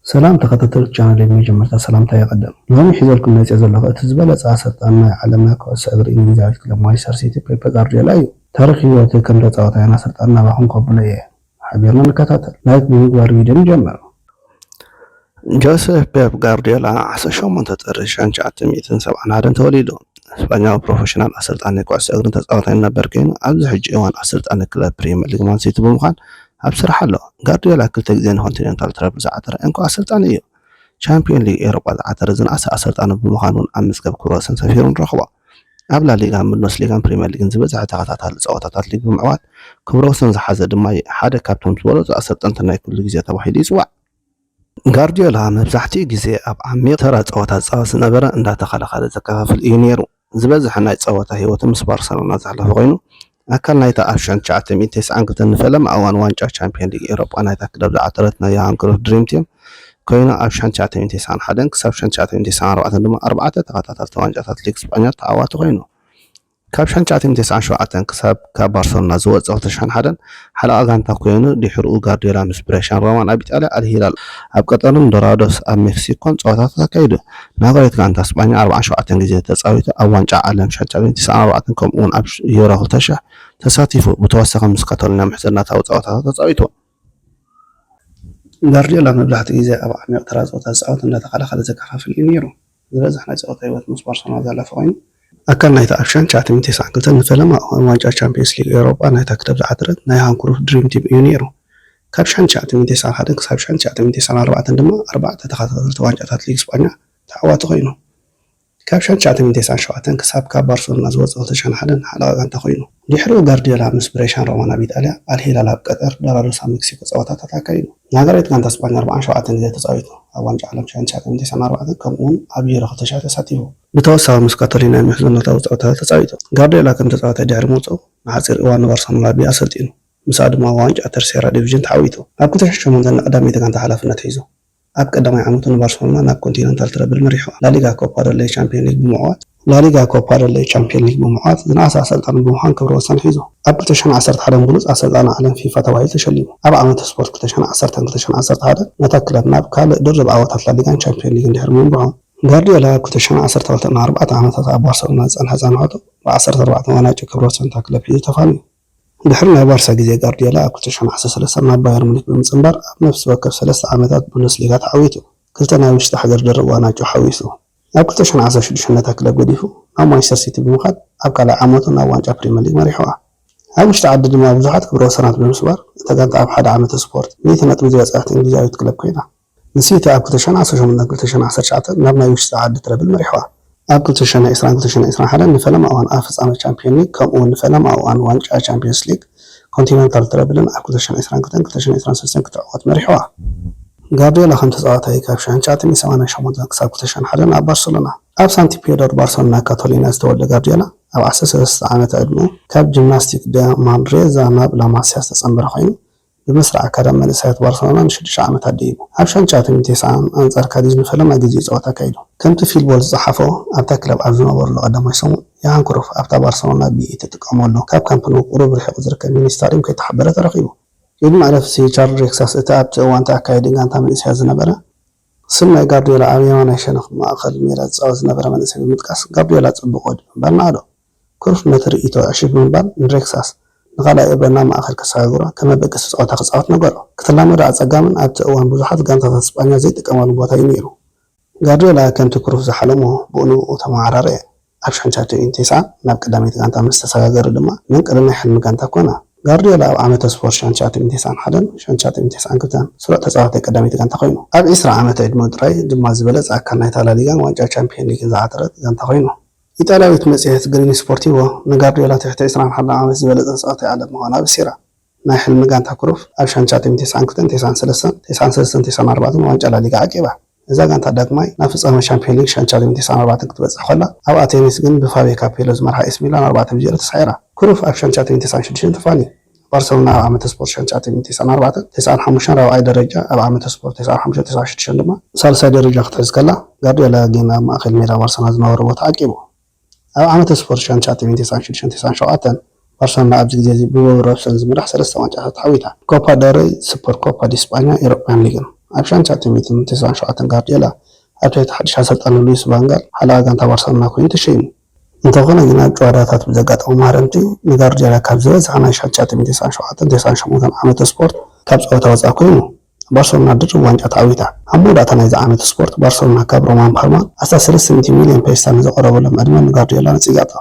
ሰላም ተኸታተልቲ ቻናለይ፣ ብመጀመርታ ሰላምታ የቐድም። ሎሚ ሒዘልኩም መፅየ ዘለኹ እቲ ዝበለፀ ኣሰልጣኒ ናይ ዓለምና ኩዕሶ እግሪ እንግሊዛዊት ክለብ ማንቸስተር ሲቲ ፔፕ ጋርዲዮላ እዩ። ታሪኽ ህይወቱ ከም ተፃዋታይን ኣሰልጣንን ናባኹም ከብሎ እየ። ሓቢርና ንከታተል። ላይክ ብምግባር ቪድዮ ንጀምር። ጆሴፍ ፔፕ ጋርዲዮላ ዓሰርተ ሸሞንተ ጥሪ ሺሕ ትሽዓተ ሚእትን ሰብዓን ሓደን ተወሊዱ። ስጳኛዊ ፕሮፌሽናል ኣሰልጣኒ ኩዕሶ እግርን ተፃዋታይን ነበር ኮይኑ ኣብዚ ሕጂ እዋን ኣሰልጣኒ ክለብ ፕሪምየር ሊግ ማን ሲቲ ብምዃን ኣብ ስራሕ ኣሎ። ጋርዲዮላ ክልተ ግዜ ንኮንቲኔንታል ትረብል ዝዓተረ እንኮ ኣሰልጣኒ እዩ። ቻምፒዮን ሊግ ኤውሮጳ ዝዓተረ ዝነኣሰ ኣሰልጣኒ ብምዃን እውን ኣብ መዝገብ ክብረ ወሰን ሰፊሩ ንረኽቦ። ኣብ ላሊጋ፣ ምልኖስ ሊጋን ፕሪምየር ሊግን ዝበዝሐ ተኸታታሊ ፀወታታት ሊግ ብምዕዋት ክብረ ወሰን ዝሓዘ ድማ እዩ። ሓደ ካብቶም ዝበለፁ ኣሰልጠንቲ ናይ ኩሉ ግዜ ተባሂሉ ይፅዋዕ። ጋርዲዮላ መብዛሕትኡ ግዜ ኣብ ዓሚቕ ተራ ፀወታ ዝፃወት ዝነበረ እንዳተኸላኸለ ዘከፋፍል እዩ ነይሩ። ዝበዝሐ ናይ ፀወታ ህይወቱ ምስ ባርሰሎና ዘሕለፈ ኮይኑ ኣካል ናይታ ኣብ ሺሕ ትሽዓተ ሚእትን ተስዓን ክልተን ንፈለማ እዋን ዋንጫ ቻምፒዮን ሊግ ኤውሮጳ ናይታ ክለብ ዝዓተረት ናይ ዮሃን ክሩፍ ድሪም ቲም ኮይኑ ኣብ ሺሕ ትሽዓተ ሚእትን ተስዓን ሓደን ክሳብ ሺሕ ትሽዓተ ሚእትን ተስዓን ኣርባዕተን ድማ ኣርባዕተ ተኸታተልቲ ዋንጫታት ሊግ ስጳኛ ተዓዋቲ ኮይኑ ካብ ሺሕ ትሽዓተ ሚእትን ተስዓን ሸውዓተን ክሳብ ካብ ባርሰሎና ዝወፀ ክልተ ሽሕን ሓደን ሓለቓ ጋንታ ኮይኑ ድሕሪኡ ጋርዲዮላ ምስ ብሬሻን ሮማን ኣብ ኢጣልያ፣ ኣልሂላል ኣብ ቀጠርን ዶራዶስ ኣብ ሜክሲኮን ፀወታታት ኣካይዱ። ናጎሬት ጋንታ ስጳኛ ኣርባዓን ሸውዓተን ግዜ ተፃዊቱ ኣብ ዋንጫ ዓለም ሺሕ ትሽዓተ ሚእትን ተስዓን ኣርባዕተን ከምኡ እውን ኣብ ዩሮ ክልተ ሽሕ ተሳቲፉ። ብተወሳኺ ምስ ካታሎንያ ምሕዝነታዊ ፀወታታት ተፃዊቱ። ጋርዲዮላ መብዛሕትኡ ግዜ ኣብ ዓሚቕ ተራ ፀወታ ዝፃወት እንዳተኸላኸለ ዘከፋፍል እዩ ነይሩ። ዝበዝሕ ናይ ፀወታ ህይወት ምስ ባርሰሎና ዘሕለፈ ኮይኑ ኣካል ናይታ ኣብ ሺሕ ትሽዓተ ሚእትን ተስዓን ክልተን ንፈለማ እዋን ዋንጫ ቻምፒየንስ ሊግ ኤውሮጳ ናይታ ክለብ ዝዓተረት ናይ ዮሃን ክሩፍ ድሪም ቲም እዩ ነይሩ። ካብ ሺሕ ትሽዓተ ሚእትን ተስዓን ሓደን ክሳብ ሺሕ ትሽዓተ ሚእትን ተስዓን ኣርባዕተን ድማ ኣርባዕተ ተኸታተልቲ ዋንጫታት ሊግ ስጳኛ ተዓዋቲ ኮይኑ ካብ ሺሕ ትሽዓተ ሚእትን ተስዓን ሸውዓተን ክሳብ ካብ ባርሰሎና ዝወፀ ክልተ ሽሕን ሓደን ሓለቓ ጋንታ ኮይኑ። ድሕሪኡ ጋርዲዮላ ምስ ብሬሻን ሮማን ኣብ ኢጣልያ፣ ኣልሂላል ኣብ ቀጠር፣ ዶራዶስ ኣብ ሜክሲኮ ፀወታታት ኣካይዱ። ናጋሪት ጋንታ ስጳኛ ኣርባዓን ሸውዓተን ግዜ ተፃዊቱ፣ ኣብ ዋንጫ ዓለም ሺሕ ትሽዓተ ሚእትን ተስዓን ኣርባዕተን ከምኡ እውን ኣብ ዩሮ ክልተ ሽሕ ተሳቲፉ። ብተወሳኺ ምስ ካቶሊና ምሕዝነታዊ ፀወታታት ተፃዊቱ። ጋርዲዮላ ከም ተፃዋታይ ድሕሪ ምውፅኡ ንሓፂር እዋን ንባርሰሎና ቢ ኣሰልጢኑ። ምስኣ ድማ ዋንጫ ተርሴራ ዲቪዥን ተዓዊቱ። ኣብ ክልተ ሽሕን ሸሞንተን ንቀዳመይቲ ጋንታ ሓላፍነት ሒዙ። ኣብ ቀዳማይ ዓመቱ ንባርሰሎና ናብ ኮንቲነንታል ትረብል መሪሕዋ። ላሊጋ፣ ኮፓ ደል ሬይ፣ ቻምፒዮን ሊግ ብምዕዋት ላሊጋ፣ ኮፓ ደል ሬይ፣ ቻምፒዮን ሊግ ብምዕዋት ዝነኣሰ ኣሰልጣኒ ብምዃን ክብረ ወሰን ሒዙ። ኣብ ክልተ ሽሕን ዓሰርተ ሓደን ብሉጽ ኣሰልጣኒ ዓለም ፊፋ ተባሂሉ ተሸሊሙ። ኣብ ዓመተ ስፖርት ክልተ ሽሕን ዓሰርተን ክልተ ሽሕን ዓሰርተ ሓደን ነታ ክለብ ናብ ካልእ ድርብ ዓወታት ላሊጋን ቻምፒዮን ሊግን ድሕሪ ምምርሖም፣ ጋርዲዮላ ኣብ ክልተ ሽሕን ዓሰርተ ክልተን ንኣርባዕተ ዓመታት ኣብ ባርሰሎና ዝጸንሐ ጻንሖቱ ብዓሰርተ ኣርባዕተ ዋናጭ ክብረ ወሰን እታ ክለብ ሒዙ ተፋንዩ። ድሕሪ ናይ ባርሳ ግዜ ጋርዲዮላ ኣብ ክልተ ሽሕን ዓሰርተ ሰለስተን ናብ ባየር ሙኒክ ብምጽንባር ኣብ ነፍሲ ወከፍ ሰለስተ ዓመታት ቡንደስሊጋ ተዓዊቱ። ክልተ ናይ ውሽጢ ሃገር ድርብ ዋናጩ ሓዊሱ። ኣብ ክልተ ሽሕን ዓሰርተ ሽዱሽተን ነታ ክለብ ገዲፉ ናብ ማንቸስተር ሲቲ ብምኻድ ኣብ ካልኣይ ዓመቱ ናብ ዋንጫ ፕሪምየር ሊግ መሪሕዋ። ኣብ ውሽጢ ዓዲ ድማ ብዙሓት ክብረ ወሰናት ብምስባር እታ ጋንታ ኣብ ሓደ ዓመተ ስፖርት ሚእቲ ነጥቢ ዝበጽሐት እንግሊዛዊት ክለብ ኮይና። ንሲቲ ኣብ ክልተ ሽሕን ዓሰርተ ሸሞንተን ክልተ ሽሕን ዓሰርተ ትሽዓተን ናብ ናይ ውሽጢ ዓዲ ትረብል መሪሕዋ። ኣብ ክልተ ሽሕን ዕስራን ክልተ ሽሕን ዕስራን ሓደን ንፈለማ እዋን ኣብ ፍጻመ ቻምፒዮን ሊግ ከምኡ እውን ንፈለማ እዋን ዋንጫ ቻምፒዮንስ ሊግ ኮንቲነንታል ትረብልን ኣብ ክልተ ሽሕን ዕስራን ክልተን ክልተ ሽሕን ዕስራን ሰለስተን ክትዕወት መሪሕዋ። ጋርዲዮላ ከም ተጻዋታይ ካብ ሺሕ ትሽዓተ ሚእትን ሰማንያን ሸሞንተን ክሳብ ክልተ ሽሕን ሓደን ኣብ ባርሰሎና፣ ኣብ ሳንቲ ፒየዶር ባርሰሎና ካቶሊና ዝተወልደ ጋርዲዮላ ኣብ ዓሰርተ ሰለስተ ዓመት ዕድመኡ ካብ ጂምናስቲክ ደ ማንሬዛ ናብ ላማሲያ ዝተጸንበረ ኮይኑ ብመስርዕ ኣካዳሚ መንእሰያት ባርሰሎና ንሽዱሽተ ዓመታት ደይቡ። ኣብ ሺሕ ትሽዓተ ሚእትን ተስዓን ኣንጻር ካዲዝ ንፈለማ ግዜ ጸወታ ኣካይዱ። ከምቲ ፊልቦል ዝጸሓፎ ኣብታ ክለብ ኣብ ዝነበረሉ ቀዳማይ ሰሙን ዮሃን ክሩፍ ኣብታ ባርሰሎና ቢ እትጥቀመሉ ካብ ካምፕ ኑ ቁሩብ ርሒቑ ዝርከብ ሚኒ ስታድዮም ከይተሓበረ ተረኺቡ። ኢድ መዕረፍሲ ቻርል ሬክሳስ እቲ ኣብቲ እዋን ተኣካያዲ ጋንታ መንእሰያት ዝነበረ ስም ናይ ጋርዲዮላ ኣብ የማናይ ሸነኽ ማእኸል ሜዳ ዝጻወት ዝነበረ መንእሰይ ብምጥቃስ ጋርዲዮላ ጽቡቕ ወዲ ብምባል ነኣዶ። ክሩፍ ነቲ ርእይቶ ዕሽሽ ብምባል ንሬክሳስ ንኻልኣይ እብረ ናብ ማእኸል ከሰጋግሮ ከም መበገሲ ጸወታ ክጻወት ነገሮ። ክትላመዶ ኣጸጋምን ኣብቲ እዋን ብዙሓት ጋንታታት ስጳኛ ዘይጥቀማሉ ቦታ እዩ ነይሩ። ጋርዲዮላ ከምቲ ክሩፍ ዝሓለሞ ብኡ ንብኡ ተመዓራረየ። ኣብ ሸንቻቶ ኢንቴሳ ናብ ቀዳመይቲ ጋንታ ምስ ተሰጋገረ ድማ መንቀሊ ናይ ሕልሚ ጋንታ ኮነ። ጋርዲዮላ ኣብ ዓመተ ስፖርት ሸንቻቶ ኢንቴሳን ሓደን ሸንቻቶ ኢንቴሳን ክልተን ስሩዕ ተጻዋታይ ቀዳመይቲ ጋንታ ኮይኑ። ኣብ ዕስራ ዓመት ዕድመኡ ጥራይ ድማ ዝበለጸ ኣካል ናይታ ላሊጋን ዋንጫ ቻምፒዮን ሊግን ዝዓተረት ጋንታ ኮይኑ። ኢጣልያዊት መጽሔት ግሪን ስፖርቲቮ ንጋርዲዮላ ትሕቲ ዕስራን ሓደን ዓመት ዝበለጸ ተጻዋታይ ዓለም ምዃኑ ኣበሲራ። ናይ ሕልሚ ጋንታ ክሩፍ ኣብ ሻንቻ ቲም ተስዓን ክልተን፣ ተስዓን ሰለስተን፣ ተስዓን ሰለስተን፣ ተስዓን ኣርባዕተን ዋንጫ ላሊጋ ዓቂባ። እዛ ጋንታ ዳግማይ ናብ ፍጻመ ሻምፒዮን ሊግ ሻንቻ ቲም ተስዓን ኣርባዕተን ክትበጽሕ ከላ፣ ኣብ ኣቴኔስ ግን ብፋቤ ካፔሎ ዝመርሓ ኤስ ሚላን ኣርባዕተ ብዜሮ ተሳዒራ። ክሩፍ ኣብ ሻንቻ ቲም ተስዓን ሽዱሽተን ተፋንዩ። ባርሰሎና ኣብ ዓመተ ስፖርት ሻንቻ ቲም ተስዓን ኣርባዕተን፣ ተስዓን ሓሙሽተን ራብዓይ ደረጃ፣ ኣብ ዓመተ ስፖርት ተስዓን ሓሙሽተን፣ ተስዓን ሽዱሽተን ድማ ሳልሳይ ደረጃ ክትሕዝ ከላ፣ ጋርዲዮላ ግን ኣብ ማእከል ሜዳ ባርሰሎና ዝነበሮ ቦታ ዓቂቡ። ኣብ ዓመተ ስፖርት ሻንቻ ቲም ተስዓን ሽዱሽተን፣ ተስዓን ሸውዓተን፣ ባርሰሎና ኣብዚ ግዜ እዚ ብቦቢ ሮብሰን ዝምራሕ ሰለስተ ዋንጫታት ተዓዊታ። ኮፓ ደል ሬይ፣ ሱፐር ኮፓ ዲ ስጳኛ፣ ኤውሮጳያን ሊግን። ኣብ ሻንቻ ትዕሚትን ተስዓን ሸውዓተን ጋርዲዮላ ኣብ ትሕቲ ሓድሽ ኣሰልጣኒ ሉዊስ ቫንጋል ሓለቓ ጋንታ ባርሰሎና ኮይኑ ተሸይሙ። እንተኾነ ግን ኣብ ጨዋታታት ብዘጋጠሙ ማህረምቲ ንጋርዲዮላ ካብ ዝበዝሐ ናይ ሻንቻ ትዕሚትን ተስዓን ሸውዓተን ተስዓን ሸሞንተን ዓመተ ስፖርት ካብ ጸወታ ወጻኢ ኮይኑ። ባርሰሎና ድርብ ዋንጫ ተዓዊታ። ኣብ መወዳእታ ናይዚ ዓመት ስፖርት ባርሰሎና ካብ ሮማን ፓርማ ኣስታት ሰለስተ ሚእቲ ሚልዮን ፔስታ ንዘቕረበሎም ዕድመ ንጋርዲዮላ ነጺጋቶ።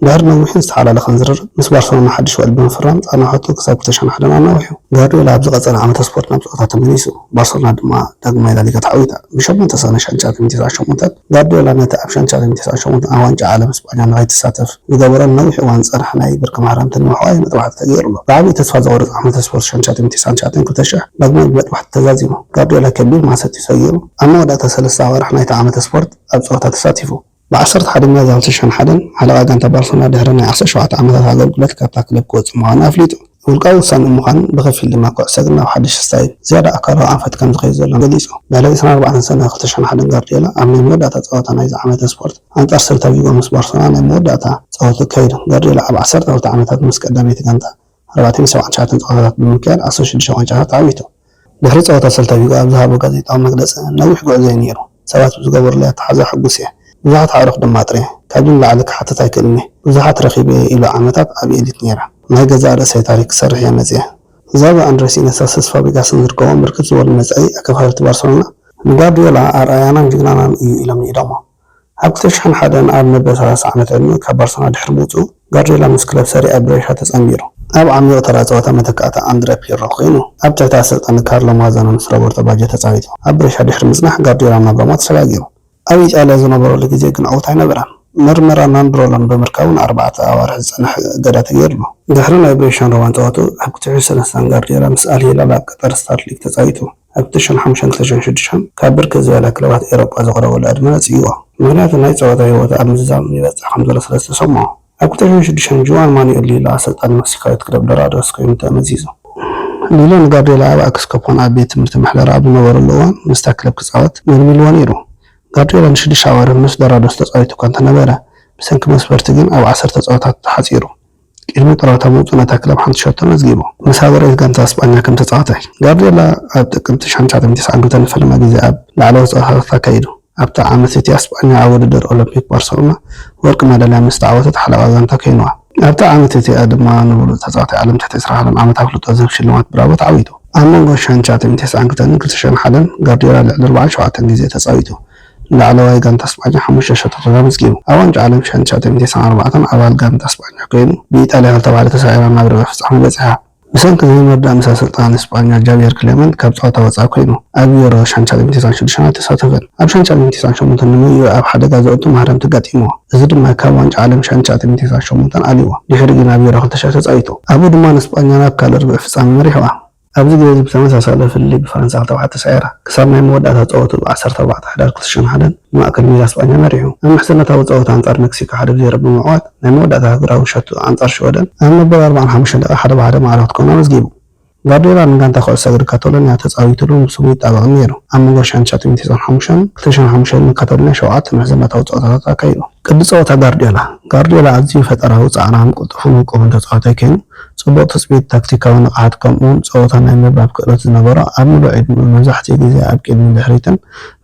ድሕሪ ነዊሕን ዝተሓላለኸን ዝርርብ ምስ ባርሰሎና ሓድሽ ውዕል ብምፍራም ጻንሖቱ ክሳብ ክልተ ሽሕን ሓደን ኣናዊሑ። ጋርዲዮላ ኣብ ዝቐጸለ ዓመተ ስፖርት ናብ ጸወታ ተመሊሱ። ባርሰሎና ድማ ዳግማይ ላሊጋ ተዓዊታ። ብሸሞንተ ሰነ ሻንቻ ትዕሚትን ተስዓን ሸሞንተን ጋርዲዮላ ነቲ ኣብ ሻንቻ ትዕሚትን ተስዓን ሸሞንተን ኣብ ዋንጫ ዓለም ስጳኛ ንኸይትሳተፍ ዝገበሮን ነዊሕ እዋን ዝጸንሐ ናይ ብርኪ ማህረምቲ ንምሕዋይ መጥባሕቲ ተገይሩሉ። ብዓቢኡ ተስፋ ዘቑርጽ ዓመተ ስፖርት ሻንቻ ትዕሚትን ተስዓን ሸውዓተን ክልተ ሺሕ ዳግማይ ብመጥባሕቲ ተዛዚሙ። ጋርዲዮላ ከቢድ ማሰት እዩ ሰጊሩ። ኣብ መወዳእታ ሰለስተ ኣዋርሕ ናይቲ ዓመተ ስፖርት ኣብ ጸወታ ተሳቲፉ። ብ ዓሰርተ ሓደ ሚያዝያ ክልተ ሽሕን ሓደን ሓለቓ ጋንታ ባርሰሎና ድሕሪ ናይ ዓሰርተ ሸውዓተ ዓመታት ኣገልግሎት ካብታ ክለብ ክወጽእ ምዃኑ ኣፍሊጡ። ውልቃዊ ውሳኔኡ ምዃን ብኸፊል ድማ ኩዕሶ እግሪ ናብ ሓድሽ ስታይል ዝያዳ ኣካላዊ ኣንፈት ከም ዝኸይድ ዘሎ ገሊጹ። ልዕሊ ዕስራን ኣርባዕተን ሰነ ክልተ ሽሕን ሓደን ጋርዲዮላ ኣብ ናይ መወዳእታ ጸወታ ናይዚ ዓመተ ስፖርት ኣንጻር ሰልታ ቪጎ ምስ ባርሰሎና ናይ መወዳእታ ጸወታ ኣካይዱ። ጋርዲዮላ ኣብ ዓሰርተ ክልተ ዓመታት ምስ ቀዳመይቲ ጋንታ ኣርባዕተ ሚእትን ሰብዓን ትሽዓተን ጸወታታት ብምክያድ ዓሰርተ ሽዱሽተ ዋንጫታት ተዓዊቱ። ድሕሪ ጸወታ ሰልታ ቪጎ ኣብ ዝሃቦ ጋዜጣዊ መግለጺ፣ ነዊሕ ጉዕዞ እዩ ነይሩ። ሰባት ብዝገበሩለይ ኣተሓሕዛ ሕጉስ እየ። ብዙሓት ኣዕሩኽ ድማ ኣጥርየ። ካብዚ ንላዕሊ ክሓትት ኣይክእልን እየ። ብዙሓት ረኺበ እየ ኢሉ ዓመታት ኣብ ኤሊት ነይረ። ናይ ገዛእ ርእሰይ ታሪኽ ክሰርሕ እየ መጺአ። ዛቪ ኣንድሬስ ኢነስታስዮስ ፋብሪጋስን ዝርከቦም ብርክት ዝበሉ መጻኢ ኣከፋፈልቲ ባርሰሎና ንጋርዲዮላ ኣርኣያናን ጅግናናን እዩ ኢሎም ንኢዶሞ። ኣብ ክልተ ሽሕን ሓደን ኣብ መበል ሰላሳ ዓመት ዕድሚኡ ካብ ባርሰሎና ድሕሪ ምውጽኡ፣ ጋርዲዮላ ምስ ክለብ ሰሪ ኣ ብሬሻ ተጸንቢሩ። ኣብ ዓሚቕ ተራ ጸወታ መተካእታ ኣንድረ ፒርሎ ኮይኑ፣ ኣብ ትሕቲ ኣሰልጣኒ ካርሎ ማዛኖ ምስ ሮበርቶ ባጆ ተጻዊቱ። ኣብ ብሬሻ ድሕሪ ምጽናሕ፣ ጋርዲዮላ ናብ ሮማ ተሰጋጊሩ። ኣብ ኢጣልያ ዝነበረሉ ግዜ ግን ዕዉት ኣይነበረን። መርመራን ናንድሮሎን ብምርካቡ ንኣርባዕተ ኣዋርሕ ዝጸንሕ እገዳ ተገይሩሉ። ድሕሪ ናይ ብሬሻን ሮማን ጸወትኡ፣ ኣብ ክልተ ሽሕን ሰለስተን ጋርዲዮላ ምስ ኣል ሂላል ኣብ ቀጠር ስታር ሊግ ተጻዊቱ። ኣብ ክልተ ሽሕን ሓሙሽተን ክልተ ሽሕን ሽዱሽተን ካብ ብርክት ዝበላ ክለባት ኤውሮጳ ዝቐረበሉ ዕድመ ነጺግዎ። ምኽንያቱ ናይ ጸወታ ህይወቱ ኣብ ምዝዛም ይበጽሕ ከም ዘሎ ስለ ዝተሰምዖ። ኣብ ክልተ ሽሕን ሽዱሽተን ጁዋን ማኑኤል ሊሎ ኣሰልጣኒ መክሲካዊት ክለብ ዶራዶስ ኮይኑ ተመዚዙ። ሊሎ ንጋርዲዮላ ኣብ ኣክስኮፖን ኣብ ቤት ትምህርቲ ምሕደራ ኣብ ዝነበረሉ እዋን ምስታ ክለብ ክጻወት መልሚልዎ ነይሩ። ጋርዲዮላ ንሽዱሽተ ኣዋርሕ ምስ ዶራዶስ ተጻዊቱ እኳ እንተነበረ፣ ብሰንኪ መስፈርቲ ግን ኣብ ዓሰርተ ጸወታት ተሓጺሩ። ቅድሚ ጥሮታ ምውጽኡ ነታ ክለብ ሓንቲ ሸቶ መዝጊቡ። ምስ ሃገራዊት ጋንታ ስጳኛ ከም ተጻዋታይ። ጋርዲዮላ ኣብ ጥቅምቲ ሻንቻ ትዕሚትን ተስዓን ክልተን ንፈለማ ግዜ ኣብ ላዕለዎት ጸወታታት ኣካይዱ። ኣብታ ዓመት እቲኣ ስጳኛ ኣብ ውድድር ኦሎምፒክ ባርሰሎና ወርቂ መዳልያ ምስ ተዓወተት ሓለቓ ጋንታ ኮይንዋ። ኣብታ ዓመት እቲኣ ድማ ንብሉጽ ተጻዋታይ ዓለም ትሕቲ ዕስራን ሓደን ዓመት ኣፍልጦ ዝህብ ሽልማት ብራቮ ተዓዊቱ። ኣብ መንጎ ሻንቻ ትዕሚትን ተስዓን ክልተን ክልተ ሽሕን ሓደን ጋርዲዮላ ልዕሊ ኣርባዓን ሸውዓተን ግዜ ተጻዊቱ። ንላዕለዋይ ጋንታ ስጳኛ ሓሙሽተ ሸቶታት ኣመዝጊቡ። ኣብ ዋንጫ ዓለም ሻንቻ ትዕሚትን ተስዓን ኣርባዕተን ኣባል ጋንታ ስጳኛ ኮይኑ፣ ብኢጣልያ ክልተ ባዶ ተሳዒራ ናብ ርብዒ ፍጻመ በጺሓ። ብሰንኪ ዘይምርዳእ ምስ ኣሰልጣኒ ስጳኛ ጃቪየር ክሌመንት ካብ ጸወታ ወጻኢ ኮይኑ፣ ኣብ ዩሮ ሻንቻ ትዕሚትን ተስዓን ሽዱሽተን ኣይተሳተፈን። ኣብ ሻንቻ ትዕሚትን ተስዓን ሸሞንተን ንምእዩ ኣብ ሓደጋ ዘእቱ ማህረምቲ ኣጋጢምዎ። እዚ ድማ ካብ ዋንጫ ዓለም ሻንቻ ትዕሚትን ተስዓን ሸሞንተን ኣልይዎ። ድሕሪ ግን ኣብ ዩሮ ክልተ ሺሕ ተጻዊቱ። ኣብኡ ድማ ንስጳኛ ናብ ካልእ ርብዒ ፍጻመ መሪሕዋ። ኣብዚ ግዜ እዚ ብተመሳሳሊ ፍልልይ ብፈረንሳ ክልተ ባዶ ተሳዒራ። ክሳብ ናይ መወዳእታ ጸወትኡ ብ ዓሰርተ ኣርባዕተ ሕዳር ክልተ ሽሕን ሓደን ንማእከል ሜዳ ስጳኛ መሪሑ። ኣብ ምሕዝነታዊ ጸወታ ኣንጻር መክሲኮ ሓደ ብ ዜሮ ብምዕዋት፣ ናይ መወዳእታ ኣህጉራዊ ሸቱ ኣንጻር ሽወደን ኣብ መበል ኣርባዓን ሓሙሽተን ደቂቕ ሓደ ብ ሓደ ማዕረ ክትከውን ኣመዝጊቡ። ጋርዲዮላ ንጋንታ ኩዕሶ እግሪ ካታሎንያ ተጻዊቱሉ ብስሙ ይጣበቕ ነይሩ። ኣብ መንጎ ሻንቻ ትዕሚትን ተስዓን ሓሙሽተን ክልተ ሽሕን ሓሙሽተን ንካታሎንያ ሸውዓተ ምሕዝነታዊ ጸወታታት ኣካይዱ። ቅዲ ጸወታ ጋርዲዮላ። ጋርዲዮላ ኣዝዩ ፈጠራዊ፣ ጻዕራም፣ ቅልጡፍን ውቁብን ተጻዋታይ ኮይኑ፣ ጽቡቕ ትጽቢት፣ ታክቲካዊ ንቕሓት፣ ከምኡውን ጸወታ ናይ ምንባብ ክእለት ዝነበሮ፣ ኣብ ምሉእ ዕድሚኡ መብዛሕትኡ ግዜ ኣብ ቅድሚን ድሕሪትን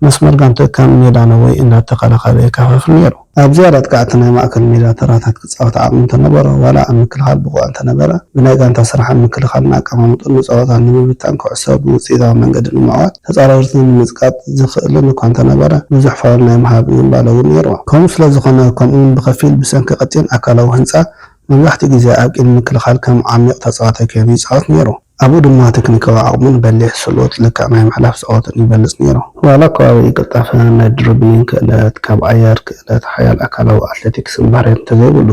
መስመር ጋንትኡ ከም ሜዳ ነቦይ እንዳተኸላኸለ የከፋፍል ነይሩ። ኣብ ዝያዳ ኣጥቃዕቲ ናይ ማእከል ሜዳ ተራታት ክጻወት ዓቕሚ እንተነበሮ፣ ዋላ ኣብ ምክልኻል ብቑዕ እንተነበረ፣ ብናይ ጋንታ ስራሕን ምክልኻልን ኣቀማምጥኡን ንጸወታ ንምብታን፣ ኩዕሶ ብውጽኢታዊ መንገዲ ንምዕዋት፣ ተጻረርቲ ንምጽቃጥ ዝኽእልን እኳ እንተነበረ፣ ብዙሕ ፋውል ናይ ምሃብ ዝንባለ እውን ነይርዎ። ከምኡ ስለ ዝኾነ፣ ከምኡውን ብኸፊል ብሰንኪ ቀጢን ኣካላዊ ህንጻ፣ መብዛሕትኡ ግዜ ኣብ ቅድሚ ምክልኻል ከም ዓሚቕ ተጻዋታይ ኮይኑ ይጻወት ነይሩ። ኣብኡ ድማ ቴክኒካዊ ዓቕሙን በሊሕ ስሉጥ ልክዕ ናይ ምሕላፍ ጸወቱን ይበልጽ ነይሩ። ዋላ እኳ ብቅልጣፈ፣ ናይ ድሪብሊንግ ክእለት፣ ካብ ኣየር ክእለት፣ ሓያል ኣካላዊ ኣትሌቲክስን ባህርያትን እንተዘይብሉ፣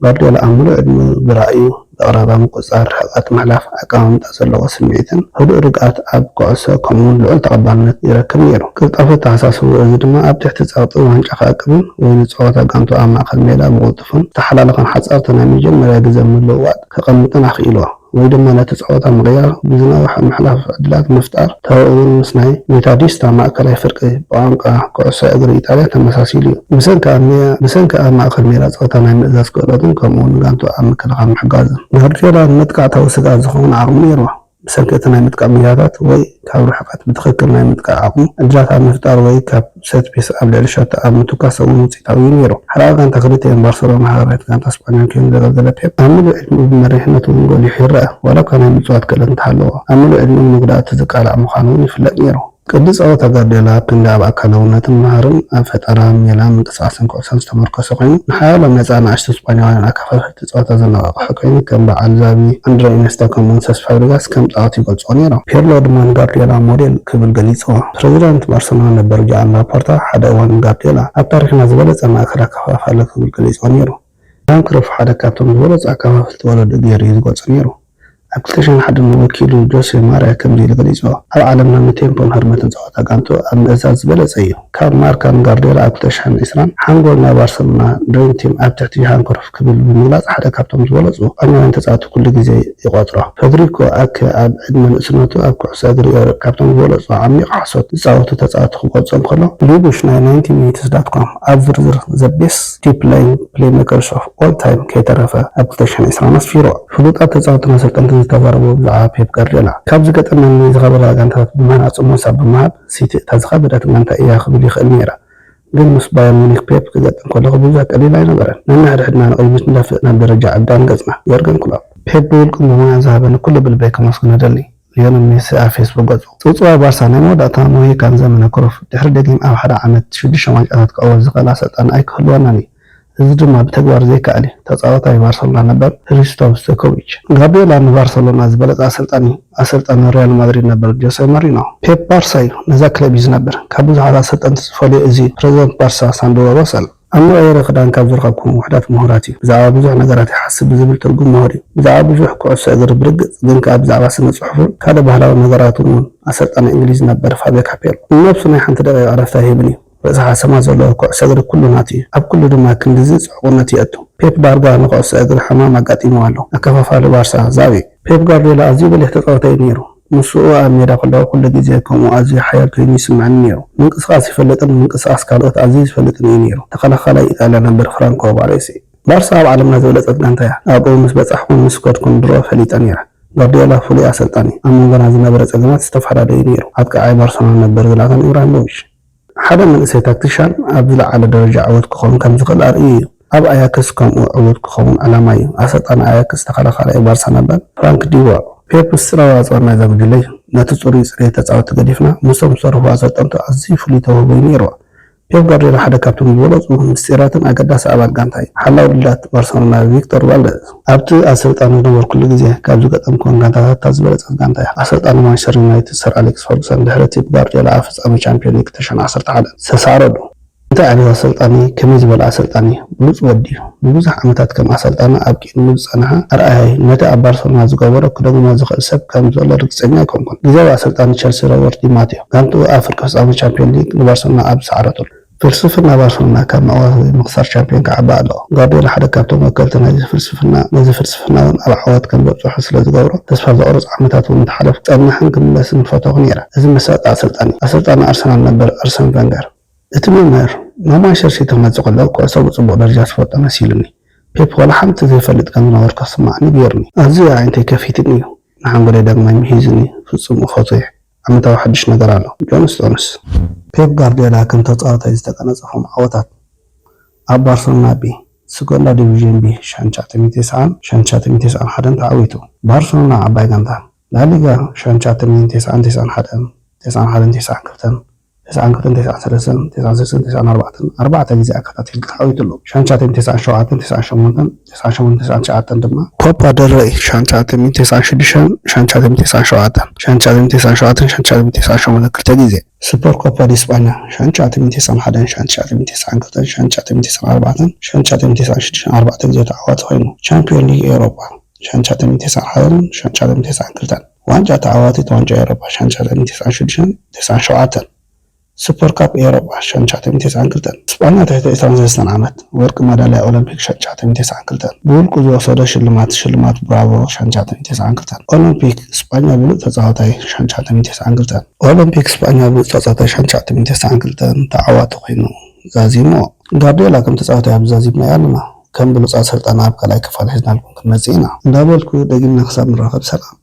ጋርዲዮላ ኣብ ምሉእ ዕድሚኡ ብራእዩ፣ ብቐረባ ምቁጽጻር፣ ርሕቀት ምሕላፍ፣ ኣቀማምጣ ዘለዎ ስምዒትን ህዱእ ርግኣት ኣብ ኩዕሶ፣ ከምኡ'ውን ልዑል ተቐባልነት ይረክብ ነይሩ። ቅልጣፈ ኣተሓሳስባኡ፣ እዚ ድማ ኣብ ትሕቲ ጸቕጢ ዋንጫ ክዕቅብን ወይ ንጸወታ ጋንትኡ ኣብ ማእከል ሜዳ ብቕልጡፍን ዝተሓላለኸን ሓጸርቲ ናይ መጀመርያ ግዜ ምልውዋጥ ከቐምጥን ኣኽኢልዎ። ወይ ድማ ነቲ ጸወታ ምቕያር፣ ብዝነውሐ ምሕላፍ ዕድላት ምፍጣር፣ ተራኡ እውን ምስ ናይ ሜታዲስታ ማእከላይ ፍርቂ ብቋንቋ ኩዕሶ እግሪ ኢጣልያ ተመሳሲሉ እዩ። ብሰንኪ ኣብ ሜ-፣ ብሰንኪ ኣብ ማእከል ሜዳ ጸወታ ናይ ምእዛዝ ክእለቱን ከምኡውን ንጋንትኡ ኣብ ምክልኻል ምሕጋዙን፣ ጋርዲዮላ ንመጥቃዕታዊ ስግኣት ዝኸውን ዓቕሚ ነይርዎ። ብሰንኪ እቲ ናይ ምጥቃዕ ሜላታት ወይ ካብ ርሕቀት ብትኽክል ናይ ምጥቃዕ ዓቕሙ፣ ዕድላት ኣብ ምፍጣር ወይ ካብ ሰት ፒስ ኣብ ልዕሊ ሸቶ ኣብ ምትኳስ እውን ውፅኢታዊ እዩ ነይሩ። ሓለቓ ጋንታ ክልቲኤን ባርሰሎና ሃገራዊት ጋንታ ስጳኛ ኮይኑ ዘገልገለ ፔፕ፣ ኣብ ምሉእ ዕድሚኡ ብመሪሕነት እውን ጎሊሑ ይረአ። ዋላ እኳ ናይ ምፅዋት ክእለት እንተሃለዎ፣ ኣብ ምሉእ ዕድሚኡ ንጉድኣት ዝቃላዕ ምዃኑ እውን ይፍለጥ ነይሩ። ቅዲ ጸወታ ጋርዲዮላ ኣብ ክንዲ ኣብ ኣካላውነትን መሃርን ኣብ ፈጠራ ሜላን ምንቅስቓስን ኩዕሶን ዝተመርኮሰ ኮይኑ፣ ንሓያሎ ነጻ ንኣሽቱ ስጳኛውያን ኣካፋፈልቲ ጸወታ ዘነቓቕሖ ኮይኑ፣ ከም በዓል ዛቪ፣ ኣንድረ ኢነስታ ከምኡውን ሰስ ፋብሪጋስ ከም ጻወት ይገልጽኦ ነይሮም። ፒርሎ ድማ ንጋርዲዮላ ሞዴል ክብል ገሊጽዎ። ፕረዚደንት ባርሰሎና ነበር ጃን ላፖርታ ሓደ እዋን ንጋርዲዮላ ኣብ ታሪኽና ዝበለጸ ማእከል ኣከፋፋሊ ክብል ገሊጽዎ ነይሩ። ጃን ክሩፍ ሓደ ካብቶም ዝበለጹ ኣከፋፈልቲ ወለዱ ገይሩ እዩ ዝገልጾ ነይሩ። ኣብ ክልተ ሽሕን ሓደን ወኪሉ ጆሴ ማርያ ከምዚ ኢሉ ገሊጽዎ፣ ኣብ ዓለምና ንቴምፖን ህርመትን ጸወታ ጋንቱ ኣብ ምእዛዝ ዝበለጸ እዩ። ካብ ማርካን ጋርዲዮላ ኣብ ክልተ ሽሕን ዕስራን ሓንጎል ናይ ባርሰሎና ድሪም ቲም ኣብ ትሕቲ ዮሃን ክሩፍ ክብል ብምግላጽ ሓደ ካብቶም ዝበለጹ ስጳኛውያን ተጻወትቲ ኩሉ ግዜ ይቖጽሮ። ፈድሪኮ ኣከ ኣብ ዕድመ ንእስነቱ ኣብ ኩዕሶ እግሪ ኤውሮጳ ካብቶም ዝበለጹ ዓሚቕ ሓሶት ዝጻወቱ ተጻወትቲ ክገልጾ እንከሎ፣ ሊቡሽ ናይ ናይንቲ ሚኒትስ ዳት ኮም ኣብ ዝርዝር the best deep lying playmakers of all time ከይተረፈ ኣብ ክልተ ሽሕን ዕስራን ኣስፊርዎ። ፍሉጣት ተጻወትን ኣሰልጠንትን ዝተዛረብዎ ብዛዕባ ፔፕ ጋርዲዮላ፣ ካብ ዝገጠመኒ ዝኸበዳ ጋንታታት ብምህናጹ ሞሳ ብምሃብ፣ ሲቲ እታ ዝኸበደት ጋንታ እያ ክብል ይኽእል ነይረ። ግን ምስ ባየር ሙኒክ ፔፕ ክገጥም ከለኹ ብዙሕ ቀሊል ኣይነበረን። ነንሕድሕድና ንቕድሚት ንደፍእ ናብ ደረጃ ዕብዳን ገጽና። ዮርገን ክሎፕ። ፔፕ ብውልቅን ብሞያን ዝሃበኒ ኩሉ ብልበይ ከመስግኖ እደሊ። ሊዮነል ሜሲ ኣብ ፌስቡክ ገጹ። ጽውጽዋይ ባርሳ ናይ መወዳእታ ሞሂካን ዘመነ ክሩፍ ድሕሪ ደጊም ኣብ ሓደ ዓመት ሽዱሽተ ዋንጫታት ክዕወት ዝኽእል ኣሰልጣኒ ኣይክህልወናን እዩ። እዚ ድማ ብተግባር ዘይከኣል እዩ። ተጻዋታይ ባርሰሎና ነበር ክሪስቶቭ ስቶይኮቪች። ጋርዲዮላ ንባርሰሎና ዝበለጸ ኣሰልጣኒ እዩ። ኣሰልጣኒ ሪያል ማድሪድ ነበር ጆሴ ሞሪኖ። ፔፕ ባርሳ እዩ። ነዛ ክለብ እዩ ዝነብር። ካብ ብዙሓት ኣሰልጠንቲ ዝፈልዮ እዚ ፕረዚደንት ባርሳ ሳንድሮ ሮሰል ኣብ መቐየሪ ክዳን ካብ ዝረኸብኩም ውሑዳት ምሁራት እዩ። ብዛዕባ ብዙሕ ነገራት ይሓስብ ብዝብል ትርጉም ምሁር እዩ። ብዛዕባ ብዙሕ ኩዕሶ እግሪ ብርግጽ፣ ግን ከኣ ብዛዕባ ስነ ጽሑፍን ካልእ ባህላዊ ነገራትን እውን ኣሰልጣኒ እንግሊዝ ነበር ፋብዮ ካፔሎ ንነብሱ ናይ ሓንቲ ደቂቕ ዕረፍቲ ኣይህብን እዩ። ርእሰ ሓሰማ ዘለዎ ኩዕሶ እግሪ ኩሉ ናቱ እዩ። ኣብ ኩሉ ድማ ክንድዚ ጽዑቕነት የእቱ። ፔፕ ዳርጋ ንኩዕሶ እግሪ ሕማም ኣጋጢምዎ ኣሎ። ኣከፋፋሊ ባርሳ ዛቪ። ፔፕ ጋርዲዮላ ኣዝዩ በሊሕ ተጻዋታይ እዩ ነይሩ። ምስኡ ኣብ ሜዳ ከለኹ ኩሉ ግዜ ከምኡ ኣዝዩ ሓያል ኮይኑ ይስምዓኒ ነይሩ። ምንቅስቓስ ይፈልጥን ምንቅስቓስ ካልኦት ኣዝዩ ዝፈልጥን እዩ ነይሩ። ተኸላኻላይ ኢጣልያ ነበር ፍራንኮ ባሬሲ። ባርሳ ኣብ ዓለምና ዝበለጸት ጋንታ እያ። ኣብኡ ምስ በጻሕኩን ምስ ከድኩን ድሮ ፈሊጠ ነይረ። ጋርዲዮላ ፍሉይ ኣሰልጣኒ እዩ። ኣብ መንጎና ዝነበረ ጸገማት ዝተፈላለየ እዩ ነይሩ። ኣጥቃዓይ ባርሰሎና ነበር ዝላታን ኢብራሂሞቪች። ሓደ መንእሰይ ታክቲሻን ኣብ ዝለዓለ ደረጃ ዕዉት ክኸውን ከም ዝኽእል ኣርእዩ እዩ። ኣብ ኣያክስ ከምኡ ዕዉት ክኸውን ዕላማ እዩ። ኣሰልጣኒ ኣያክስ ተኸላኻላይ ባርሳ ነበር ፍራንክ ዲቦር። ፔፕ ምስጢራዊ ኣጽዋር ናይዛ ጉጅለ እዩ። ነቲ ጽሩይ ጽሬት ተጻወትቲ ገዲፍና ምስቶም ዝሰርሑ ኣሰልጠንቱ ኣዝዩ ፍሉይ ተውህቦ እዩ ነይርዎ። ፔፕ ጋርዲዮላ ሓደ ካብቶም ዝበለጹ ምስጢራትን ኣገዳሲ ኣባል ጋንታ እዩ። ሓላው ድልዳት ባርሰሎና ቪክቶር ቫልደዝ። ኣብቲ ኣሰልጣኒ ዝነበርኩሉ ግዜ ካብ ዝገጠምኩወን ጋንታታት እታ ዝበለጸት ጋንታ እያ። ኣሰልጣኒ ማንቸስተር ዩናይትድ ሰር ኣሌክስ ፈርጉሰን ድሕሪ እቲ ብጋርዲዮላ ኣብ ፍጻመ ቻምፒዮን ሊግ ክልተ ሽሕን ዓሰርተ ሓደን ዝተሳዕረሉ። እንታይ ዓይነት ኣሰልጣኒ፣ ከመይ ዝበለ ኣሰልጣኒ፣ ብሉጽ ወዲ እዩ። ንብዙሕ ዓመታት ከም ኣሰልጣኒ ኣብ ቅድሚኡ ዝጸንሐ ኣርኣያይ፣ ነቲ ኣብ ባርሰሎና ዝገበሮ ክደግሞ ዝኽእል ሰብ ከም ዘሎ ርግጸኛ ኣይኮንኩን። ግዝያዊ ኣሰልጣኒ ቸልሲ ሮበርት ዲ ማትዮ፣ ጋንትኡ ኣብ ፍርቂ ፍጻመ ቻምፒዮን ሊግ ንባርሰሎና ኣብ ዝሰዓረትሉ። ፍልስፍና ባርሰሎና ካብ ምዕዋት ወይ ምኽሳር ቻምፒዮን ክዓቢ ኣለዎ። ጋርዲዮላ ሓደ ካብቶም ወከልቲ ናይዚ ፍልስፍና፣ ነዚ ፍልስፍና እውን ኣብ ዓወት ከም ዘብጽሖ ስለ ዝገብሮ፣ ተስፋ ዘቑርጽ ዓመታት እውን እንተሓለፉ፣ ክጸንሕን ክምለስን ምፈተኹ ነይረ። እዚ መሳጢ ኣሰልጣኒ፣ ኣሰልጣኒ ኣርሰናል ነበር ኣርሰን ቨንገር። እቲ መምህር ናብ ማንቸስተር ሲቲ ክመጽእ ከሎ፣ ኩዕሶ ብጽቡቕ ደረጃ ዝፈልጦ መሲሉኒ። ፔፕ ዋላ ሓንቲ ዘይፈልጥ ከም ዝነበርኩ ክስምዓኒ ገይሩኒ። ኣዝዩ ኣዒንተይ ከፊቱኒ እዩ። ንሓንጎለይ ዳግማይ ምሂዙኒ። ፍጹም እፈትዎ እየ። ዓመታዊ ሓድሽ ነገር ኣሎ። ጆን ስቶንስ። ፔፕ ጋርዲዮላ ከም ተጻዋታይ ዝተቀናጸፎም ዓወታት። ኣብ ባርሰሎና ቢ፣ ሰጎንዳ ዲቪዥን ቢ፣ ሽሕን ትሽዓተ ሚእትን ተስዓን፣ ሽሕን ትሽዓተ ሚእትን ተስዓን ሓደን ተዓዊቱ። ባርሰሎና ዓባይ ጋንታ። ላሊጋ ሽሕን ትሽዓተ ሚእትን ተስዓን፣ ተስዓን ሓደን፣ ተስዓን ሓደን፣ ተስዓን ክልተን፣ ተስዓን ክልተን፣ ተስዓን ሰለስተን፣ ተስዓን ሰለስተን፣ ተስዓን ኣርባዕተን፣ ኣርባዕተ ግዜ ኣከታቲሉ ተዓዊቱ ኣሎ። ሽሕን ትሽዓተ ሚእትን ተስዓን ሸውዓተን፣ ተስዓን ሸሞንተን፣ ተስዓን ሸሞንተን፣ ተስዓን ትሽዓተን ድማ ኮፓ ደል ረይ፣ ሽሕን ትሽዓተ ሚእትን ተስዓን ሽዱሽተን፣ ሽሕን ትሽዓተ ሚእትን ተስዓን ሸውዓተን፣ ሽሕን ትሽዓተ ሚእትን ተስዓን ሸውዓተን፣ ሽሕን ትሽዓተ ሚእትን ተስዓን ሸሞንተን ክልተ ግዜ። ሱፐር ኮፓ ዲ ስጳኛ፣ ሽሕን ትሽዓተ ሚእትን ተስዓን ሓደን፣ ሽሕን ትሽዓተ ሚእትን ተስዓን ክልተን፣ ሽሕን ትሽዓተ ሚእትን ተስዓን ኣርባዕተን፣ ሽሕን ትሽዓተ ሚእትን ተስዓን ሽዱሽተን ኣርባዕተ ግዜ ተዓዋቲ ኮይኑ፣ ቻምፒዮን ሊግ ኤውሮጳ፣ ሽሕን ትሽዓተ ሚእትን ተስዓን ሓደን፣ ሽሕን ትሽዓተ ሚእትን ተስዓን ክልተን፣ ዋንጫ ተዓዋቲት ዋንጫ ኤውሮጳ፣ ሽሕን ትሽዓተ ሚእትን ተስዓን ሽዱሽተን፣ ተስዓን ሸውዓተን፣ ሱፐር ካፕ ኤውሮጳ፣ ሽሕን ትሽዓተ ሚእትን ተስዓን ክልተን፣ ስጳኛ ትሕቲ ዕስራን ሰለስተን ዓመት፣ ወርቂ ማዳልያ ኦሎምፒክ፣ ሽሕን ትሽዓተ ሚእትን ተስዓን ክልተን፣ ብውልቁ ዝወሰዶ ሽልማት፣ ሽልማት ብራቮ፣ ሽሕን ትሽዓተ ሚእትን ተስዓን ክልተን፣ ኦሎምፒክ ስጳኛ ብሉጽ ተጻዋታይ፣ ሽሕን ትሽዓተ ሚእትን ተስዓን ክልተን፣ ኦሎምፒክ ስጳኛ ብሉጽ ተጻዋታይ፣ ሽሕን ትሽዓተ ሚእትን ተስዓን ክልተን ተዓዋቲ ኮይኑ ዛዚምዎ። ጋርዲዮላ ከም ተጻዋታይ ኣብ ዛዚምናዮ ኣለና። ከም ብሉጽ ኣሰልጣኒ ኣብ ካልኣይ ክፋል ሒዝናልኩም ክንመጽእ ኢና። እንዳበልኩ ደጊምና ክሳብ ንራኸብ ሰላም።